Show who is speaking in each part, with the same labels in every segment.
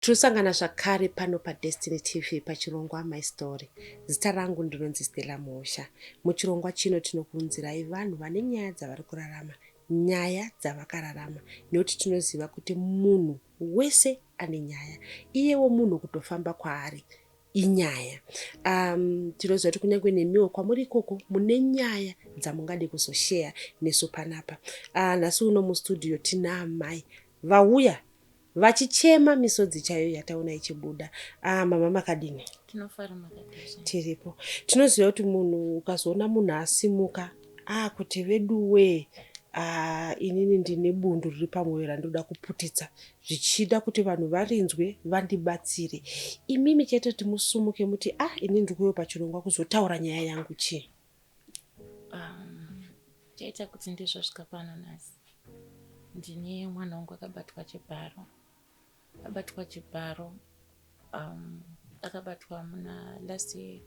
Speaker 1: Tinosangana zvakare pano paDestiny TV pachirongwa My Story. Zita rangu ndinonzi Stella Mhosha. Muchirongwa chino tinokuunzirai vanhu vane nyaya dzavari kurarama, nyaya dzavakararama nekuti tinoziva kuti munhu wese ane nyaya. Iyewo munhu kutofamba kwaari inyaya. Tinoziva kuti kunyange nemiwo kwamuri ikoko mune nyaya dzamungade kuzosheya nesu panapa. Nhasi uno mustudio tina amai vauya vachichema misodzi chaiyo yataona ichibuda. Mama makadini?
Speaker 2: Tinofara, makadii?
Speaker 1: Tiripo. Tinoziva kuti munhu ukazoona munhu asimuka akuti veduwe, inini ndine bundu riri pamwoyo randinoda kuputitsa, zvichida kuti vanhu varinzwe vandibatsire. Imimi chete kuti musumuke muti, ah, inini ndiri kuuya pachirongwa kuzotaura nyaya yangu, chii?
Speaker 2: Chaita kuti ndizvosvika pano nhasi, ndine mwana wangu akabatwa chibharo. Abatwa chibharo, akabatwa muna last year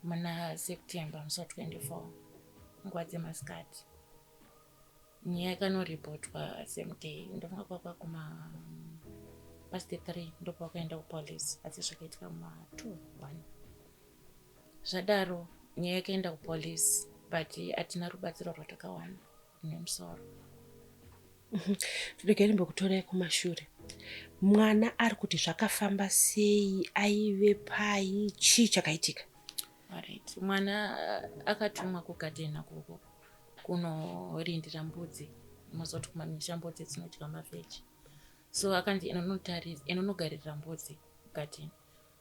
Speaker 2: muna September musi wa24, nguva dzemasikati. Nyaya yakanoripotwa same day, ndofunga kwakwa kuma past 3 ndopawakaenda kupolice, asi zvakaitika muma 2 1. Zvadaro nyaya yakaenda kupolice, but hatina rubatsiro rwatakawana nemusoro.
Speaker 1: Regai ndimbokutorai kumashure. Mwana ari kuti zvakafamba sei? Aive pai? Chii chakaitika?
Speaker 2: Alright. Mwana akatumwa kugadhena koko kunorindira mbudzi. Mozoti kumamisha mbudzi dzinodya mavheji, so akanzi inonogarira mbudzi kugadheni.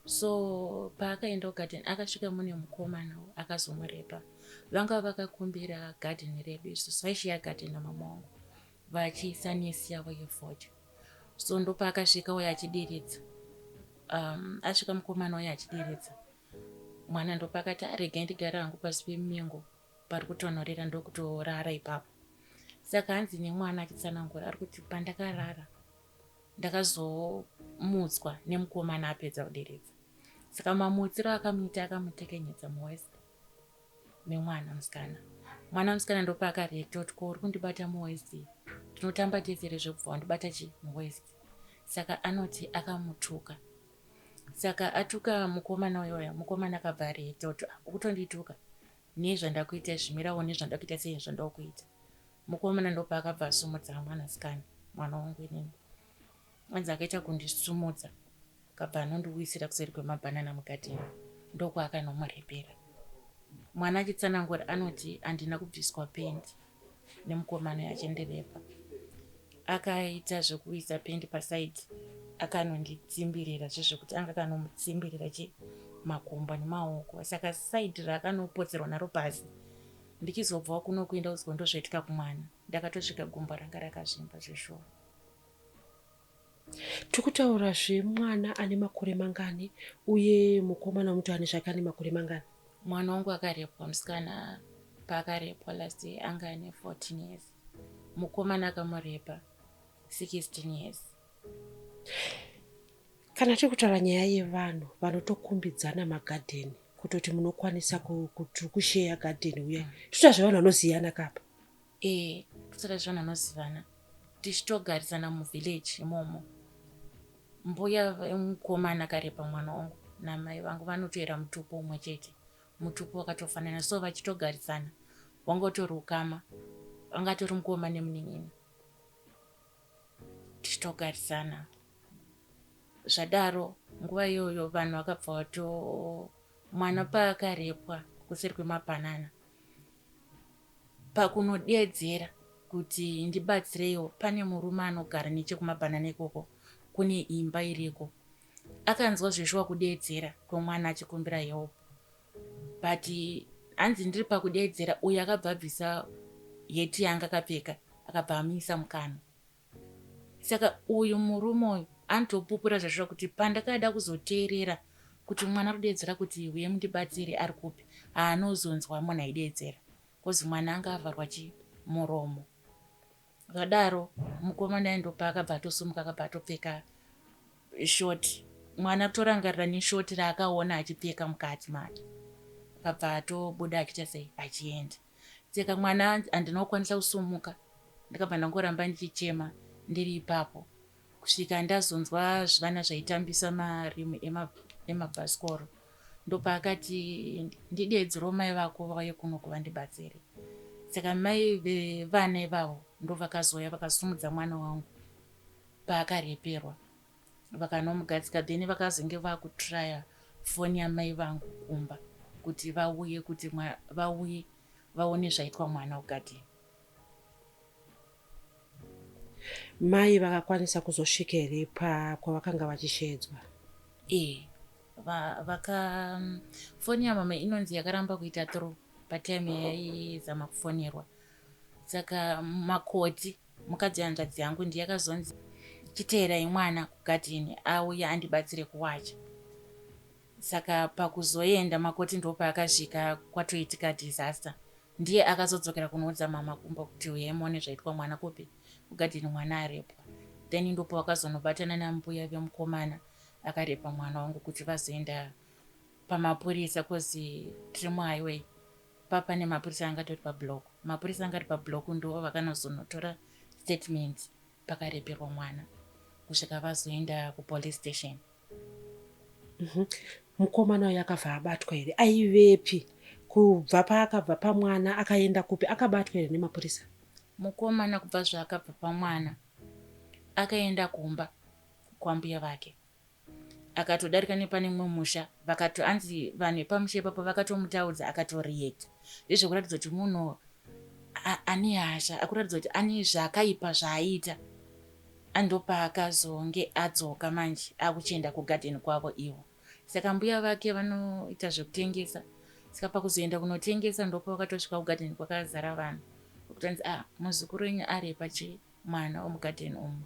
Speaker 2: So paakaenda kugadheni akasvika mune mukomana akazomurepa. Vanga vakakumbira gadheni redu isusu, vaishiya gadheni namama wangu vachiisa nesi yavo yefodya. So ndopaakasvika uyo achidiridza, asvika mukomana uyo achidiridza mwana, ndopakati, "Aregai ndigare hangu pasi pemingo pari kutonhorera," ndokutorara ipapo. Saka hanzi nemwana achitsanangura ari kuti, "Pandakarara ndakazomutswa nemukomana apedza kudiridza." Saka mamutsiro akamuita, akamutekenyedza muwaist memwana musikana. Mwana musikana ndopaakareacta kuti, "Ko uri kundibata muwaist? Tinotamba tese here zvekubva wandibata chi muwaist?" Saka anoti akamutuka. Saka atuka mukomana uyoyo, mukomana akabva areacta kuti, "Ah, ukutondituka nezvandakuita, zvimirawo nezvandakuita sei zvandakuita." Mukomana ndopaakabva asumudza mwanasikana, mwana wangu inini. Anzi akaita kundisumudza, akabva anondiwisira kuseri kwemabhanana mugadheni, ndokwaakamurepera. Mwana achitsanangura anoti, "Handina kubviswa pendi nemukomana uyo achindirepa. Akaita zvekuisa pendi pasaidi, akanonditsimbirira zvezvekuti anga akanomutsimbirira chi makumbo nemaoko." Saka saidi raakanopotserwa naro pasi, ndichizobvawo kuno kuenda kuzwa ndozvaitika kumwana, ndakatosvika gumbo ranga rakazvimba zveshuwa.
Speaker 1: Tikutaura zvemwana ane makore mangani, uye mukomana muti ane zvake ane makore mangani?
Speaker 2: Mwana wangu akarepwa musikana, paakarepwa last year anga ane 14 years, mukomana akamurepa 16 years.
Speaker 1: Kana tiri kutaura nyaya yevanhu vanotokumbidzana magadheni, kutoti munokwanisa kuti kusheya gadheni uye toita zvevanhu vanoziyana kapa?
Speaker 2: E, totaura zvevanhu vanozivana, tichitogarisana muvillage imomo. Mbuya vemukomana akarepa mwana wangu namai vangu vanotoera mutupo umwe chete, mutupo wakatofanana, so vachitogarisana, wangotori ukama, vangatori mukoma nemunin'ina, tichitogarisana. Zvadaro nguva iyoyo vanhu vakabva vato mwana paakarepwa kuseri kwemabhanana, pakunodedzera kuti ndibatsireiwo, pane murume anogara nechekumabhanana ikoko, kune imba iriko. Akanzwa zveshuwa kudeedzera kwemwana achikumbira help, but hanzi ndiri pakudeedzera uyu akabva abvisa heti yanga akapfeka, akabva amuisa mukanwa. Saka uyu murume uyu anotopupura zveshuwa kuti pandakada kuzoteerera kuti mwana ari kudeedzera kuti uye mundibatsire ari kupi, haanozonzwa munhu aideedzera because mwana anga avharwa chi muromo. Zvadaro mukomana ndopa akabva atosumuka, akabva atopfeka short. Mwana kutorangarira neshort raakaona achipfeka mukati make, akabva atobuda achiita sei, achienda. Saka mwana handina kukwanisa kusumuka, ndakabva ndangoramba ndichichema ndiri ipapo. Kusvika ndazonzwa zvivana zvaitambisa marimu emabhasikoro, ndopaakati ndideedzero mai vako vauye kuno kuvandibatsire. Saka mai vevana ivavo ndovakazouya vakasumudza mwana wangu paakareperwa, vakanomugadzika. Then vakazonge vakutraya foni yamai vangu kumba kuti vauye, kuti vauye vaone zvaitwa mwana kugadheni.
Speaker 1: Mai vakakwanisa kuzosvika here kwavakanga vachishedzwa?
Speaker 2: Ee, vaka foni yamama inonzi yakaramba kuita through patime yaizama kufonerwa. Saka makoti, mukadzi wehanzvadzi yangu, ndiye akazonzi chiteerai mwana kugadheni auye andibatsire kuwacha. Saka pakuzoenda makoti ndopaakasvika kwatoitika disaster. Ndiye akazodzokera kunoudza mama kumba kuti uyai muone zvaitwa mwana kupi, kugadheni, mwana arepwa. Then ndopo vakazonobatana nambuya vemukomana akarepa mwana wangu kuti vazoenda pamapurisa, cause tiri muhighway, papane mapurisa angatori pablock. Mapurisa angari pablock ndo vakanozonotora statement pakareperwa mwana kusvika vazoenda kupolice station.
Speaker 1: Mukomana uyu akabva abatwa here? Aivepi kubva paakabva pamwana? Akaenda kupi? Akabatwa here nemapurisa?
Speaker 2: Mukomana kubva zvaakabva pamwana akaenda kumba kwambuya vake, akatodarika nepane mumwe musha, vakato anzi vanhu vepamusha ipapo vakatomutaudza, akatoreacta. Ndezvekuratidza kuti munhu ane hasha, akuratidza kuti ane zvakaipa zvaaita. Andopaakazonge adzoka manje akuchienda kugadheni kwavo ivo. Saka mbuya vake vanoita zvekutengesa, saka pakuzoenda kunotengesa ndopa vakatosvika kugadheni kwakazara vanhu, kutonzi, "Ah, muzukuru wenyu arepa chi mwana wemugadheni umu."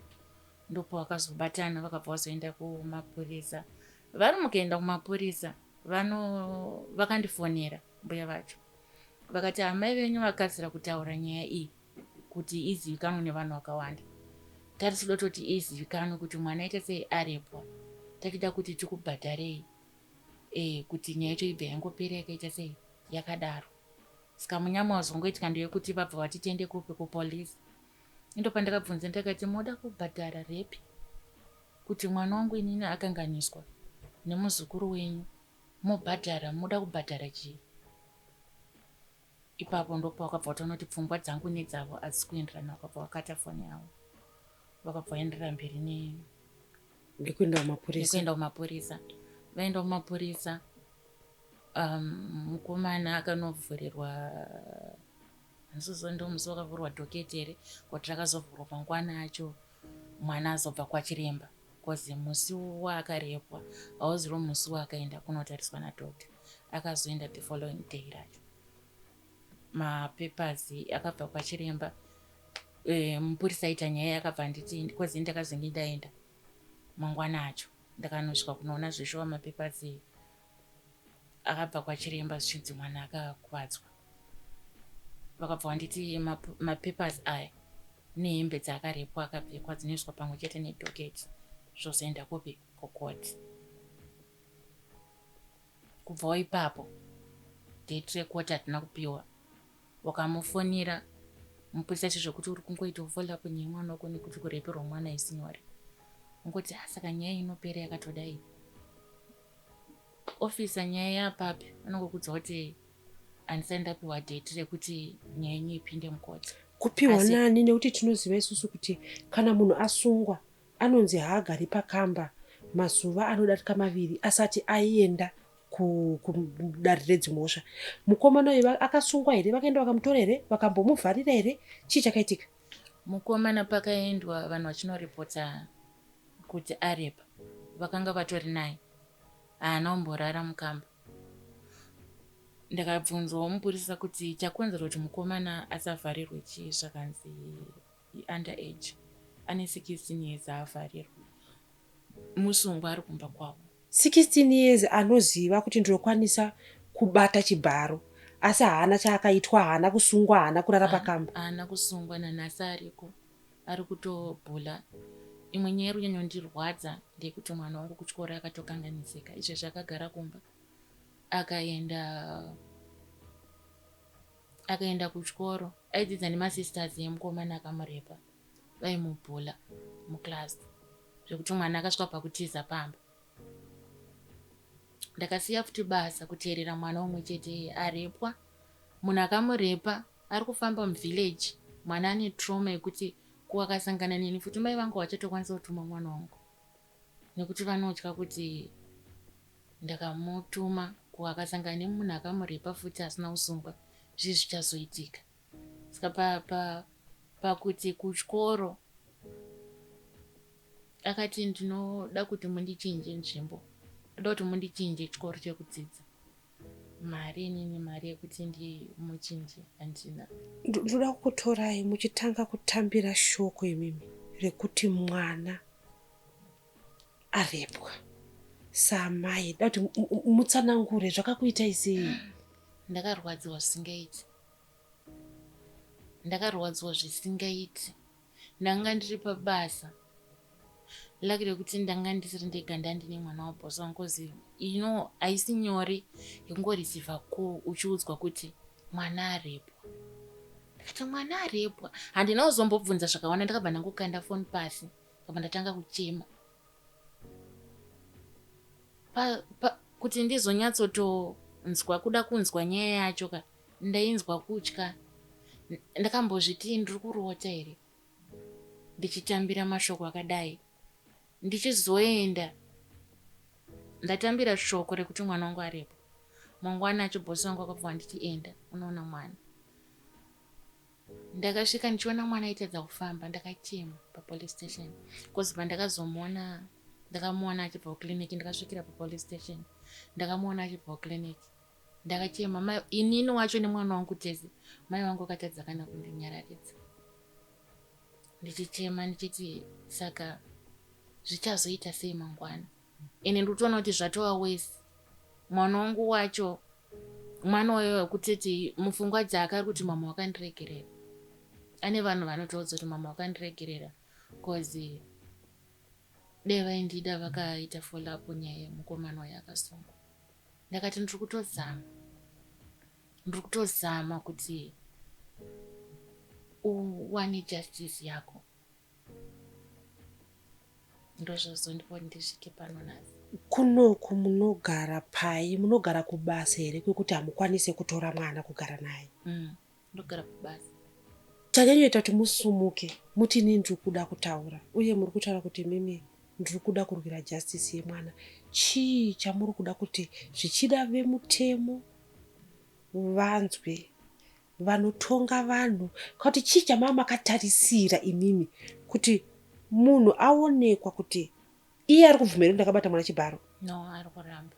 Speaker 2: Ndopa vakazobatana, vakabva vazoenda kumapurisa. Vari mukuenda kumapurisa vano vakandifonera mbuya vacho, vakati amai venyu vakasira kutaura nyaya iyi kuti izivikanwe nevanhu vakawanda. Tarisida kutoti izivikanwe kuti mwana aita sei, arepwa. Tachida kuti tikubhadharei kuti nyaya yacho ibve yangopera yakaita sei, yakadaro. Saka munyama wazongoitika ndeyekuti vabva vati tiende kupi, kupolisi. Indopandakabvunza ndakati, "Moda kubhadhara rape kuti mwana wangu inini akanganiswa nemuzukuru wenyu? Mobhadhara, moda kubhadhara chii?" Ipapo ndopa wakabva watoona kuti pfungwa dzangu nedzavo hadzisi kuenderana. Vakabva vakata foni yavo, vakabva vaenderera mberi
Speaker 1: nekuenda kumapurisa.
Speaker 2: Nekuenda kumapurisa. Vaenda kumapurisa, mukomana akanovhurirwa, handisizo ndo musi wakavhurwa docket here, kuti rakazovhurwa mangwana acho mwana azobva kwachiremba, cause musi waakarepwa hauziro musi waakaenda kunotariswa nadoctor. Akazoenda the following day racho. Mapapers akabva kwachiremba. Mupurisa aita nyaya akabva anditi, cause ndakazonge ndaenda mangwana acho, ndakanosvika kunoona zveshuwa mapapers akabva kwachiremba zvichinzi mwana akakuvadzwa. Vakabva vanditi mapapers aya nehembe dzaakarepwa akapfekwa dzinoiswa pamwe chete nedocket, zvozoenda kupi, kukoti. Kubvawo ipapo date rekoti hatina kupiwa. Wakamufonera mupurisa cho zvekuti uri kungoita follow up nyaya yemwana wako nekuti kureperwa mwana isi nyore, ungoti, "Ah, saka nyaya inopera yakatodai, officer, nyaya yapapi?" Anongokudza kuti handisati ndapiwa date rekuti nyaya yenyu ipinde mukoti.
Speaker 1: Kupiwa nani? Nekuti tinoziva isusu kuti kana munhu asungwa anonzi haagari pakamba mazuva anodarika 2 asati aenda kudare redzimhosva. Mukomana uyu akasungwa here? Vakaenda vakamutora here? Vakambomuvharira here? Chii chakaitika?
Speaker 2: Mukomana pakaendwa vanhu vachinoripota kuti arepa, vakanga vatori naye, haana kumborara mukamba. Ndakabvunzwawo mupurisa kuti chakonzera kuti mukomana asavharirwe chii, zvakanzi under age, ane 16 years, haavharirwe, musungwa ari kumba kwavo.
Speaker 1: 16 years, anoziva kuti ndinokwanisa kubata chibharo, asi haana chaakaitwa, haana kusungwa, haana kurara pakamba?
Speaker 2: Haana kusungwa, nanhasi ariko, ari kutobhula. Imwe nyaya iri kunyanyondirwadza ndeyekuti mwana wangu kuchikoro akatokanganisika. Izvezvi akagara kumba, akaenda kuchikoro, aidzidza nemasisters emukomana akamurepa, vaimubhula muclass. Zvekuti mwana akasvika pakutiza pamba. Ndakasiya futi basa kuteerera mwana umwe chete arepwa. Munhu akamurepa ari kufamba muvillage. Mwana ane trauma yekuti ko akasangana neni futi mai vangu vachatokwanisa kutuma mwana wangu. Nekuti vanotya kuti ndakamutuma ko akasangana nemunhu akamurepa futi asina kusungwa zvii zvichazoitika. Saka pakuti pa, pa kuchikoro akati ndinoda kuti mundichinje nzvimbo, ndoda kuti mundichinje chikoro chekudzidza. Mari inini mari yekuti ndimuchinje handina.
Speaker 1: Ndoda kukutorai muchitanga kutambira shoko imimi rekuti mwana arepwa samai, da kuti mutsanangure zvakakuitai sei.
Speaker 2: Ndakarwadziwa zvisingaiti, ndakarwadziwa zvisingaiti. Ndanga ndiri pabasa, lucky rekuti ndanga ndisiri ndega, ndandine mwana waboss wangu, cause you know haisi nyore yekungoreceiva call uchiudzwa kuti mwana arepwa. Ndakati mwana arepwa, handina kuzombobvunza zvakawanda, ndakabva ndangokanda foni pasi, ndakabva ndatanga kuchema pa, pa, kuti ndizonyatsotonzwa kuda kunzwa nyaya yacho ka. Ndainzwa kutya, ndakambozviti ndiri kurota here ndichitambira mashoko akadai. Ndichizoenda ndatambira shoko rekuti mwana wangu arepo, mangwana acho bhosi wangu akabva wanditi enda unoona mwana. Ndakasvika ndichiona mwana aitadza kufamba, ndakachema papolice station, cause pandakazomuona ndakamuona achibva kuclinic. Ndakasvikira papolice station, ndakamuona achibva kuclinic, ndakachema inini wacho nemwana wangu tese. Mai vangu akatadza kana kundinyararidza, ndichichema ndichiti saka zvichazoita sei mangwana. Ende ndikutoona kuti zvatova wese, mwana wangu wacho, mwana wayo wekutiti mupfungwa dzake ari kuti mama wakandiregerera. Ane vanhu vanotoudza kuti mama wakandiregerera, cause dai vaindida vakaita follow up nyaya yemukomana wayo akasungwa. Ndakati ndiri kutozama, ndiri kutozama kuti uwane justice yako. Ndozvazondipa kuti ndisvike pano nhasi.
Speaker 1: Kunoku munogara pai? Munogara kubasa here kwekuti hamukwanisi kutora mwana kugara naye?
Speaker 2: Ndogara kubasa.
Speaker 1: Chanyanyoita kuti musumuke muti inini ndiri kuda kutaura, uye muri kutaura kuti mimi ndiri kuda kurwira justice yemwana, chii chamuri kuda kuti zvichida vemutemo vanzwe, vanotonga vanhu, kuti chii chamava makatarisira imimi kuti munhu aonekwa kuti iye ari kubvumira kuti ndakabata mwana chibharo?
Speaker 2: No, ari kuramba.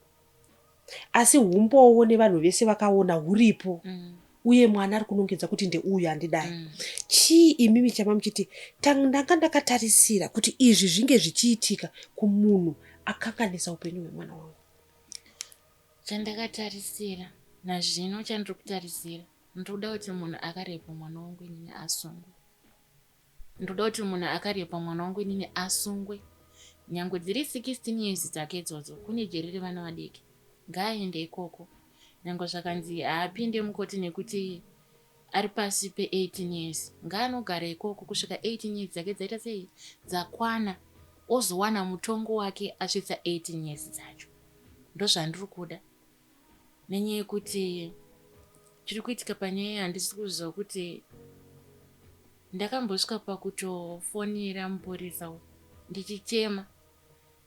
Speaker 1: Asi humbowo nevanhu vese vakaona huripo. Uye mwana ari kunongedza kuti ndeuyu handidai. Chii imimi chama muchiti ndanga ndakatarisira kuti izvi zvinge zvichiitika kumunhu akanganisa upenyu hwemwana wangu?
Speaker 2: Chandakatarisira nazvino, chandiri kutarisira, ndinoda kuti munhu akarepa mwana wangu inini asungwe. Ndoda kuti munhu akarepa mwana wangu inini asungwe, nyange dziri 16 years dzake idzodzo. Kune jeri revana vadiki, ngaaende ikoko. Nyange zvakanzi haapinde mukoti nekuti ari pasi pe18 years, ngaanogara ikoko kusvika 18 years dzake dzaita sei, dzakwana, ozowana mutongo wake asvitsa 18 years dzacho. Ndozvandiri kuda, nenyaya yekuti chiri kuitika panyaya handisi kuziva kuti ndakambosvika pakutofonera mupurisa ndichichema.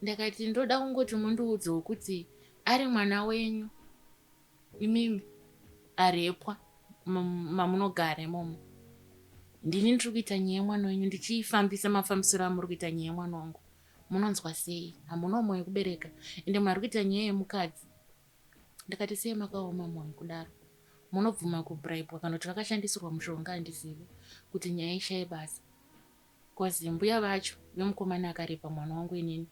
Speaker 2: Ndakati ndoda kungoti mundiudzewo kuti ari mwana wenyu imimi arepwa mamunogara imomo, ndini ndiri kuita nyaya yemwana wenyu, ndichiifambisa mafambisiro amuri kuita nyaya yemwana wangu, munonzwa sei? Hamuna mwoyo kubereka, ende munhu ari kuita nyaya yemukadzi. Ndikati sei makaoma mwoyo kudaro, munobvuma kubribwa kana kuti vakashandisirwa mushonga, handizivi, kuti nyaya ishaye basa? Cause mbuya vacho vemukomana akarepa mwana wangu inini,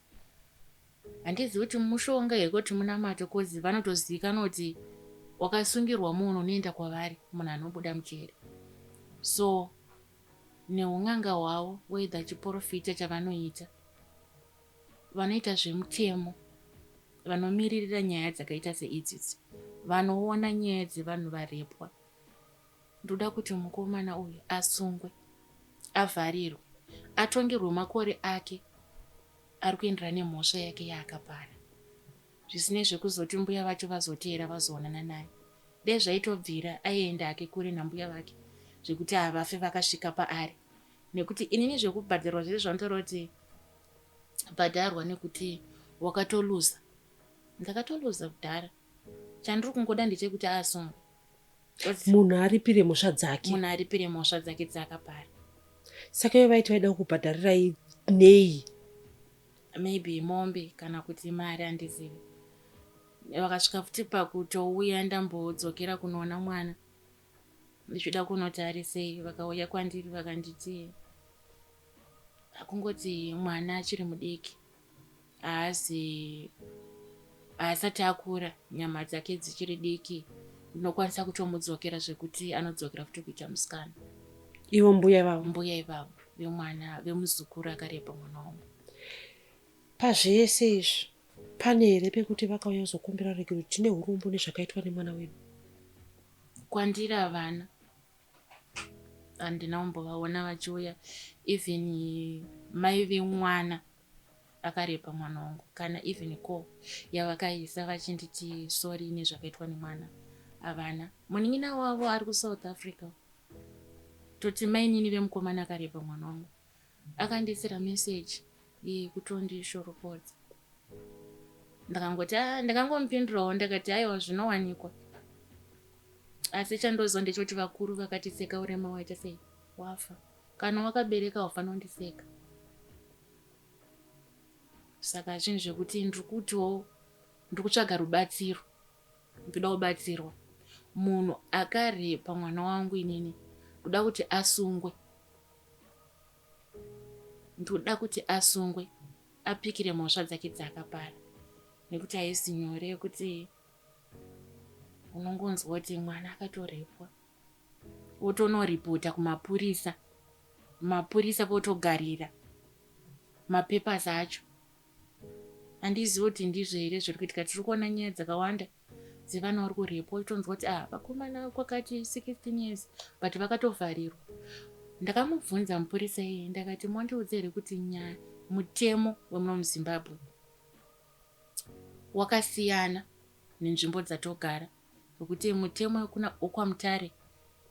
Speaker 2: handizivi kuti mushonga here kuti munamato, cause vanotozivikanwa kuti wakasungirwa munhu unoenda kwavari, munhu anobuda mujeri. So neun'anga hwavo, whether chiprofita chavanoita, vanoita zvemutemo, vanomiririra nyaya dzakaita seidzidzi, vanoona nyaya dzevanhu varepwa, ndoda kuti mukomana uyu asungwe, avharirwe, atongerwe makore ake. Ari kuenderana nemhosva yake yaakapara. Zvisinei zvekuzoti mbuya vacho vazoteera vazoonana naye. Dai zvaitobvira aienda hake kure nambuya vake zvekuti havafe vakasvika paari. Nekuti inini zvekubhadharwa zvese zvanotaura kuti bhadharwa nekuti wakatoluza. Ndakatoluza kudhara. Chandiri kungoda ndechekuti asungwe.
Speaker 1: Munhu aripire mhosva dzake.
Speaker 2: Munhu aripire mhosva dzake dzaakapara.
Speaker 1: Saka ivo vaiti vaida kukubhadharirai nei?
Speaker 2: Maybe mombe kana kuti mari handizivi. Vakasvika futi pakutouya ndambodzokera kunoona mwana ndichida kunoti ari sei vakauya kwandiri vakanditi akungoti mwana achiri mudiki haazi haasati akura nyama dzake dzichiri diki ndinokwanisa kutomudzokera zvekuti anodzokera futi kuita musikana.
Speaker 1: Ivo mbuya ivavo?
Speaker 2: Mbuya ivavo vemwana vemuzukuru akarepa mwana wangu.
Speaker 1: Pazvese izvi pane here pekuti vakauya kuzokumbira ruregerero tine urombo nezvakaitwa nemwana wedu?
Speaker 2: Kwandiri havana. Handina kumbovaona vachiuya even mai vemwana akarepa mwana wangu kana even call yavakaisa vachinditi sorry nezvakaitwa nemwana havana. Munin'ina wavo ari kuSouth Africa toti mainini vemukomana akarepa mwana wangu akandiisira message yekutondishoropodza. Ndakangoti ah, ndakangomupindurawo ndakati aiwa zvinowanikwa. Asi chandoziva ndechekuti vakuru vakatiseka urema waita sei wafa. Kana wakabereka haufanira kundiseka. Saka zvinhu zvekuti ndiri kutiwo ndiri kutsvaga rubatsiro. Ndoda kubatsirwa. Munhu akarepa mwana wangu inini ndoda kuti asungwe. Ndoda kuti asungwe apikire mhosva dzake dzaakapara. Nekuti haisi nyore yekuti unongonzwa kuti mwana akatorepwa. Wotonoripota kumapurisa. Mapurisa votogarira mapepers acho. Handizivi kuti ndizvo here zviri kuitika. Tiri kuona nyaya dzakawanda dzevana vari kurepwa uchitonzwa kuti ah vakomana kwakati 16 years but vakatovharirwa. Ndakamubvunza mupurisa iyeye ndakati mondiudza here kuti nyaya mutemo wemuno muZimbabwe wakasiyana nenzvimbo dzatogara nokuti mutemo wekwaMutare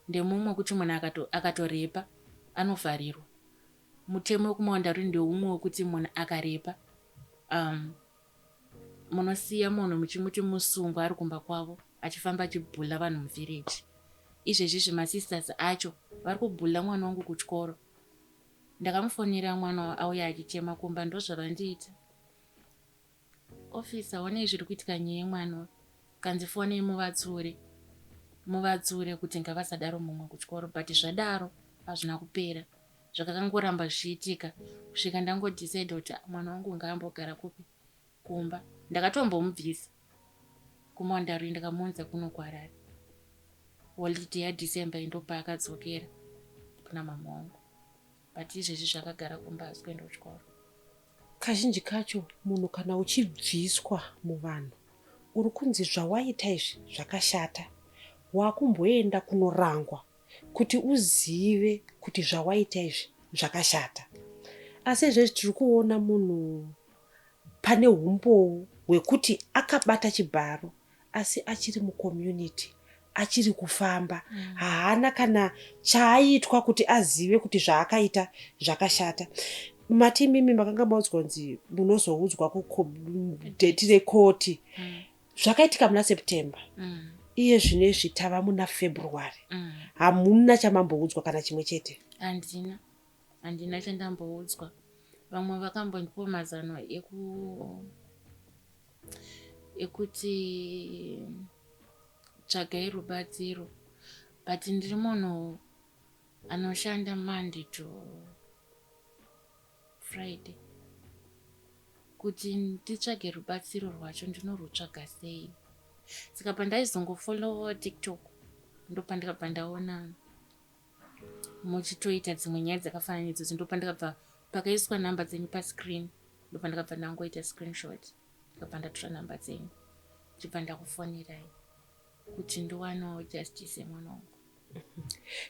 Speaker 2: ndemumwe wekuti munhu akatorepa anovharirwa. Mutemo wekuMawandaruri ndeumwe wekuti munhu akarepa um, munosiya munhu muchimuti musungwa ari kumba kwavo achifamba achibhula vanhu muvhireji. Izvezvi zvemasisters acho vari kubhula mwana wangu kuchikoro. Ndakamufonera mwana auya achichema kumba ndozvavandiita. Officer honei zviri kuitika nyaya yemwana uyu. Kanzi fonei muvatsure. Muvatsure kuti ngavasadaro mumwe kuchikoro but zvadaro hazvina kupera. Zvakakangoramba zvichiitika kusvika ndangodecide kuti mwana wangu ngaambogara kupi kumba. Ndakatombomubvisa kuMandarui ndakamuunza kuno kuHarare. Holiday yaDecember ndopaakadzokera kuna mama wangu. But izvezvi zvakagara kumba haasi kuenda kuchikoro.
Speaker 1: Kazhinji kacho munhu kana uchibviswa muvanhu uri kunzi zvawaita izvi zvakashata wakumboenda kunorangwa kuti uzive kuti zvawaita izvi zvakashata. Asi izvezvi tiri kuona munhu pane humbowo hwekuti akabata chibharo asi achiri mucommunity achiri kufamba mm. Haana kana chaaitwa kuti azive kuti zvaakaita zvakashata. Mati imimi makanga maudzwa kunzi munozoudzwa kudheti rekoti mm. Zvakaitika muna September mm. Iye zvino izvi tava muna February mm. Hamuna chamamboudzwa kana chimwe chete?
Speaker 2: Handina, handina chandamboudzwa. Vamwe vakambondipa mazano ekuti tsvagai rubatsiro but ndiri munhu anoshanda Monday to Friday kuti nditsvage rubatsiro rwacho ndinorutsvaga sei. Saka pandaizongofollowa TikTok ndopandakabva ndaona muchitoita dzimwe nyaya dzakafanana idzodzo ndopandakabva pakaiswa nhamba dzenyu pascreen ndopandakabva ndangoita screenshot ndikabva ndatora nhamba dzenyu ndibva ndakufonerai kuti ndiwanewo justice yemwana wangu.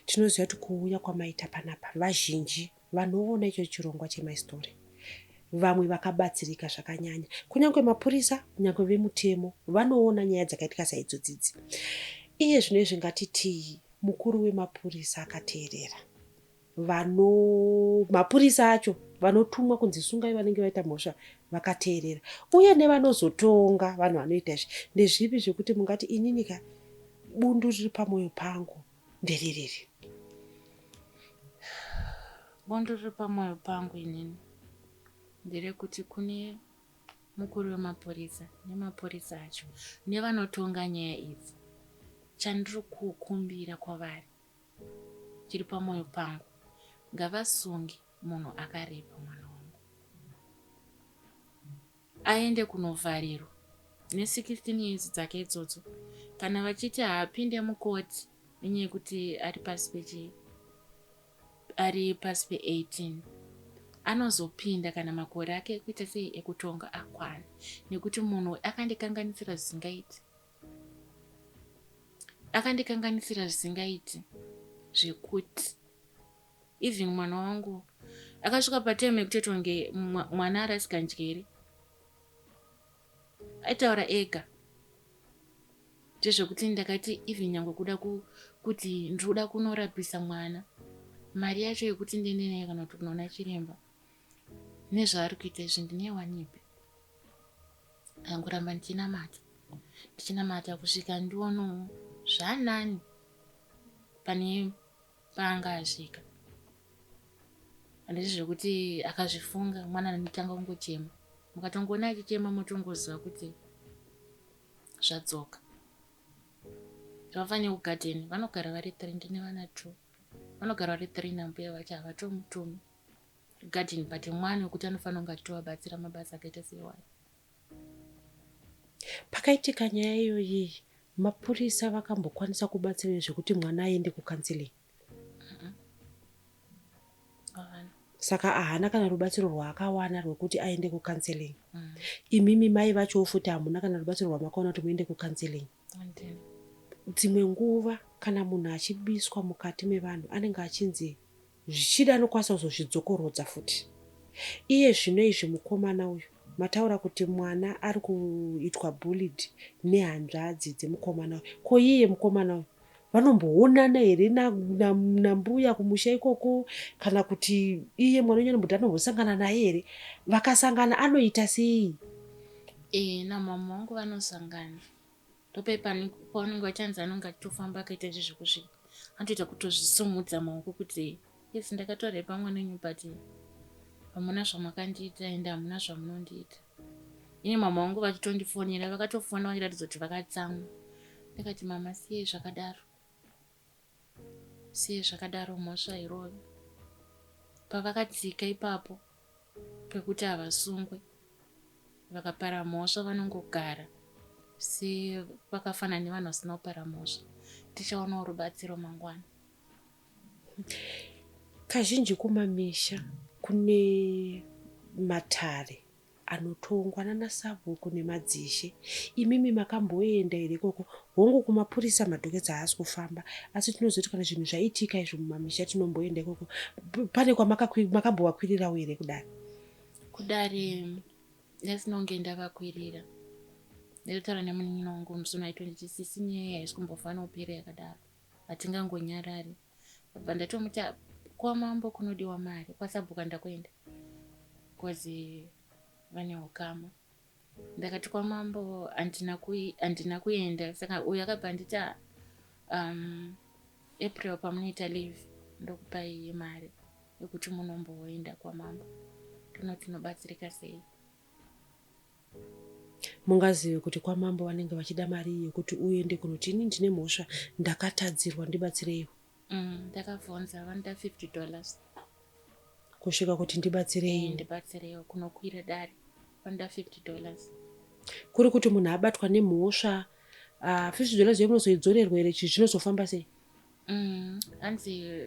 Speaker 1: Tinoziva kuti kuuya kwamaita panapa vazhinji vanoona icho chirongwa cheMy Story. Vamwe vakabatsirika zvakanyanya. Kunyange mapurisa, kunyange vemutemo vanoona nyaya dzakaitika saidzodzidzi. Iye zvino izvi ngatitii mukuru wemapurisa akateerera. Vano mapurisa acho vanotumwa kunzi sungai vanenge vaita mhosva vakateerera uye nevanozotonga vanhu vanoita izvi ndezvipi zvekuti mungati inini ka bundu riri pamwoyo pangu ndeririri
Speaker 2: Bundu riri pamwoyo pangu inini nderekuti kune mukuru wemapurisa nemapurisa acho nevanotonga nyaya idzi chandiri kukumbira kwavari chiri pamwoyo pangu ngavasunge munhu akarepa mwana wangu aende kunovharirwa ne16 years dzake idzodzo kana vachiti haapinde mukoti nenyaya yekuti ari pasi pechii ari pasi pe18 anozopinda kana makore ake ekuita sei ekutonga akwana nekuti munhu akandikanganisira zvisingaiti akandikanganisira zvisingaiti zvekuti even mwana wangu akasvika patime yekutoita kunge mwana arasika njere aitaura ega ndezvekuti ndakati even nyangwe kuda kuti ndinoda kunorapisa mwana mari yacho yekuti ndiende naye kana kuti kunoona chiremba nezvaari kuita izvi ndinewanipi angoramba ndichinamata ndichinamata kusvika ndionawo zvanani pane paanga asvika handiti zvekuti akazvifunga mwana anotanga kungochema mukatongoona achichema motongoziva kuti zvadzoka zvavafanira kugadheni vanogara vari three ndine vana two vanogara vari three nambuya vacho havatomutumi garden but mwana wekuti anofanira kunge achitovabatsira mabasa akaita seiwayo
Speaker 1: Pakaitika nyaya iyoyi mapurisa vakambokwanisa kubatsira zvekuti mwana aende kucounseling
Speaker 2: Havana.
Speaker 1: Saka ahana kana rubatsiro rwaakawana rwekuti aende kucounseling. Imimi mai vachowo futi hamuna kana rubatsiro rwamakawana kuti muende kucounseling.
Speaker 2: Handina.
Speaker 1: Dzimwe nguva kana munhu achibiswa mukati mevanhu anenge achinzi zvichida anokwanisa kuzozvidzokorodza futi. Iye zvino izvi mukomana uyu mataura kuti mwana ari kuitwa bullied nehanzvadzi dzemukomana uyu. Ko iye mukomana uyu vanomboonana here nambuya kumusha ikoko kana kuti iye mwana wenyu anomboti anombosangana naye here? Vakasangana anoita sei?
Speaker 2: E, namama wangu vanosangana ndope paunenge vachanzi anonge achitofamba akaita izvi zvekusvika anotoita kutozvisumudza maoko kuti yes ndakatorepa mwana wenyu but hamuna zvamakandiita ende hamuna zvamunondiita ini mama vangu vachitondifonera vakatofona vachiratidza kuti vakatsamwa ndakati mama siyei zvakadaro siyei zvakadaro mhosva irove pavakatsika ipapo pekuti havasungwe vakapara mhosva vanongogara sevakafanana nevanhu vasina kupara mhosva tichaonawo rubatsiro mangwana
Speaker 1: Kazhinji kumamisha kune matare anotongwa nanasabhuku nemadzishe. Imimi makamboenda here ikoko? Hongu kumapurisa madhoketsi haasi kufamba asi tinozoti kana zvinhu zvaitika izvo mumamisha tinomboenda ikoko. Pane kwamakambovakwirirawo here kudare?
Speaker 2: Kudare ndasinonge ndavakwirira ndaitotaura nemunin'ina wangu musi uno aitonditi sisi nyaya haisi kumbofanira kupera yakadaro hatingangonyarari ndabva ndatomuti kwamambo kunodiwa mari kwasabhuka ndakuenda bcause vane ukama ndakati kwamambo handina kuenda saka uyu akabva anditi April pamunoita leave ndokupai mari yekuti munomboenda kwamambo toona tinobatsirika sei
Speaker 1: Mungazive kuti kwamambo vanenge vachida mari yekuti uende kunoti ini ndine mhosva ndakatadzirwa ndibatsireiwo.
Speaker 2: Ndakabvunza vanoda $50
Speaker 1: kusvika kuti ndibatsireiwo.
Speaker 2: Ndibatsireiwo kunokwira dare vanoda $50
Speaker 1: Kuri kuti munhu abatwa nemhosva $50 iyo munozoidzorerwa here chii zvinozofamba sei?
Speaker 2: Hanzi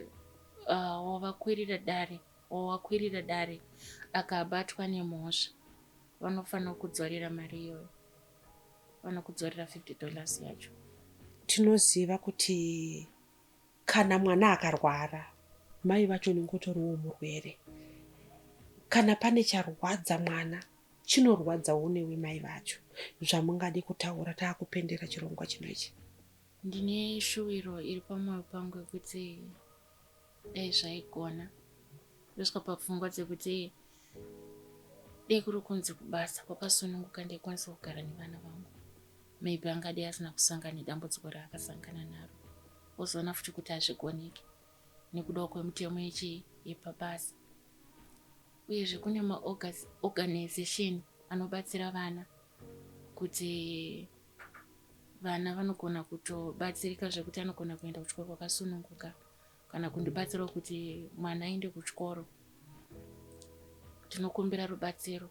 Speaker 2: wavakwirira dare wawakwirira dare akabatwa nemhosva vanofanira kudzorera mari iyoyo vanokudzorera $50 yacho.
Speaker 1: Tinoziva kuti kana mwana akarwara mai vacho unenge utoriwo murwere. Kana pane charwadza mwana, chinorwadzawo newe mai vacho. Zvamungade kutaura taakupendera chirongwa chino ichi?
Speaker 2: Ndine shuwiro iri pamwoyo pangu yekuti dai zvaigona ndosvika papfungwa dzekuti dai kuri kunzi kubasa kwakasununguka ndaikwanisa kugara nevana vangu. Maybe angadai asina kusangana nedambudziko raakasangana naro, ozoona futi kuti hazvigoneki nekudawo kwemutemo yechi yepabasa. Uyezve kune maorganization anobatsira vana kuti vana vanogona kutobatsirika zvekuti anogona kuenda kuchikoro kwakasununguka kana kundibatsirawo kuti mwana aende kuchikoro. Ndinokumbira rubatsiro.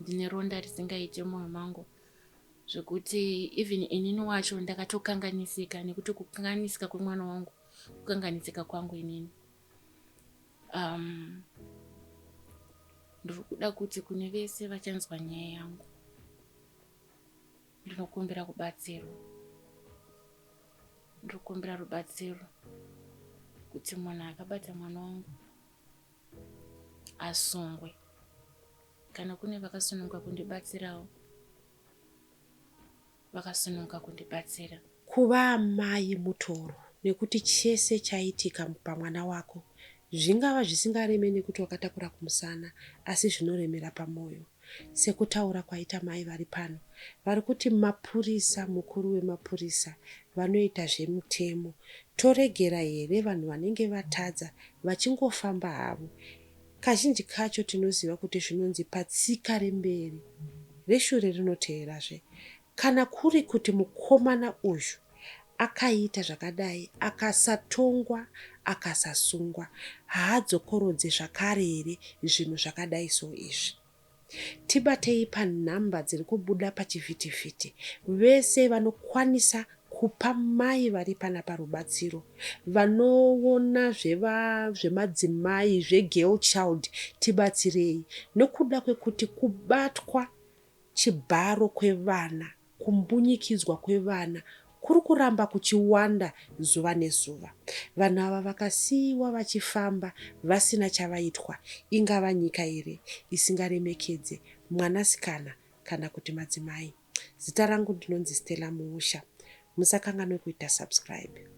Speaker 2: Ndine ronda risingaite mumwoyo mangu zvekuti even inini wacho ndakatokanganisika, nekuti kukanganisika kwemwana wangu kukanganisika kwangu inini. Ndiri kuda kuti kune vese vachanzwa nyaya yangu, ndinokumbira kubatsirwa. Ndinokumbira rubatsiro kuti munhu akabata mwana wangu asungwe. Kana kune vakasununguka kundibatsirawo, vakasununguka kundibatsira.
Speaker 1: Kuva amai mutoro, nekuti chese chaitika pamwana wako zvingava zvisingareme nekuti wakatakura kumusana, asi zvinoremera pamwoyo. Sekutaura kwaita mai vari pano, vari kuti mapurisa, mukuru wemapurisa vanoita zvemutemo, toregera here vanhu vanenge vatadza vachingofamba havo? Kazhinji kacho tinoziva kuti zvinonzi patsika remberi reshure rinoteerazve. Kana kuri kuti mukomana uyu akaita zvakadai akasatongwa akasasungwa, haadzokorodze zvakare here zvinhu zvakadai so izvi? Tibatei panhamba dziri kubuda pachivhitivhiti. Vese vanokwanisa kupa mai vari panapa rubatsiro, vanoona zvemadzimai zvegirl child, tibatsirei nokuda kwekuti kubatwa chibharo kwevana, kumbunyikidzwa kwevana kuri kuramba kuchiwanda zuva nezuva. Vanhu ava vakasiyiwa vachifamba vasina chavaitwa, ingava nyika here isingaremekedze mwanasikana kana kuti madzimai? Zita rangu ndinonzi Stella Muusha. Musakanganwe kuita subscribe.